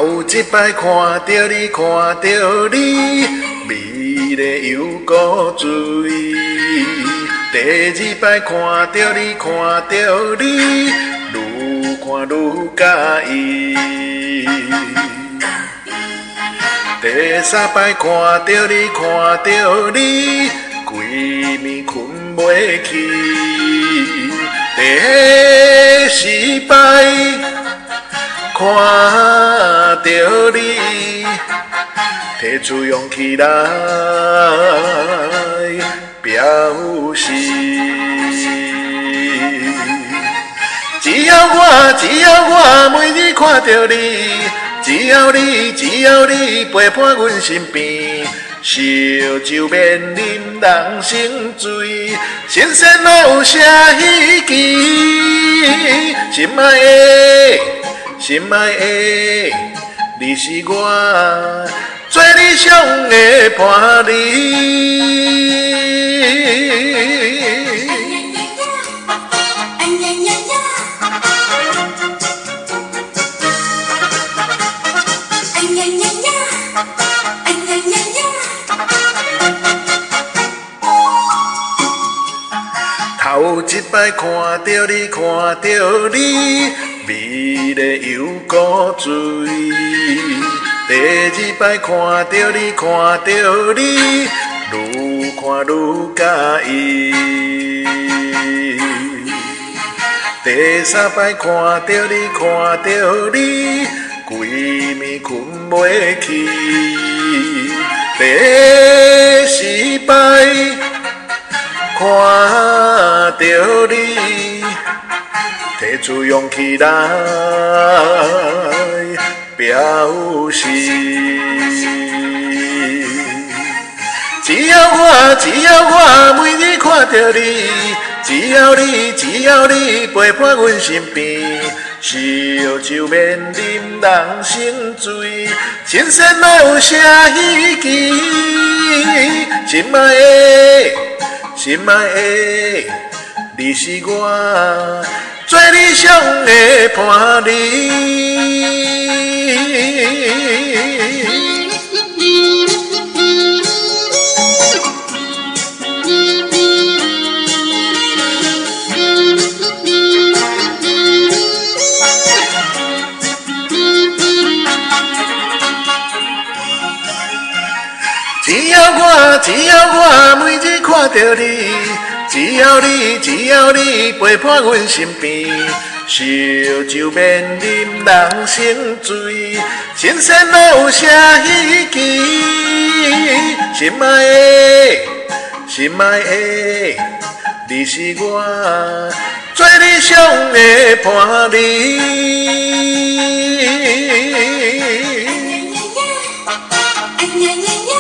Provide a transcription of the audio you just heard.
頭一擺看著你，看著你，美麗又古錐。第二擺看著你，看著你，愈看愈佮意。第三擺看著你，看著你，規暝睏袂去。第四擺看著你，提出勇氣來表示。只要我，只要我每日看著你，只要你，只要你陪伴阮身邊，燒酒免啉人生醉，神仙哪有啥稀奇？心愛的，心愛的，你是我最理想的伴侶。哎呀呀呀！哎呀呀呀！哎呀呀呀！頭一擺看著你，看著你，美麗又古錐。第二擺看著你，看著你，愈看愈佮意。第三擺看著你，看著你，規暝睏袂去。第四擺看著你，提出勇氣來表示。只要我，只要我每日看著你，只要你，只要你陪伴阮身邊，燒酒免啉人生醉，神仙哪有啥稀奇？心愛的，心愛的，你是我最理想的伴侶。只要我，只要我每日看著你，只要你，只要你陪伴阮身邊，燒酒免啉人生醉，神仙哪有啥稀奇？心愛的，心愛的，你是我最理想的伴侶。哎呀呀！哎呀呀呀！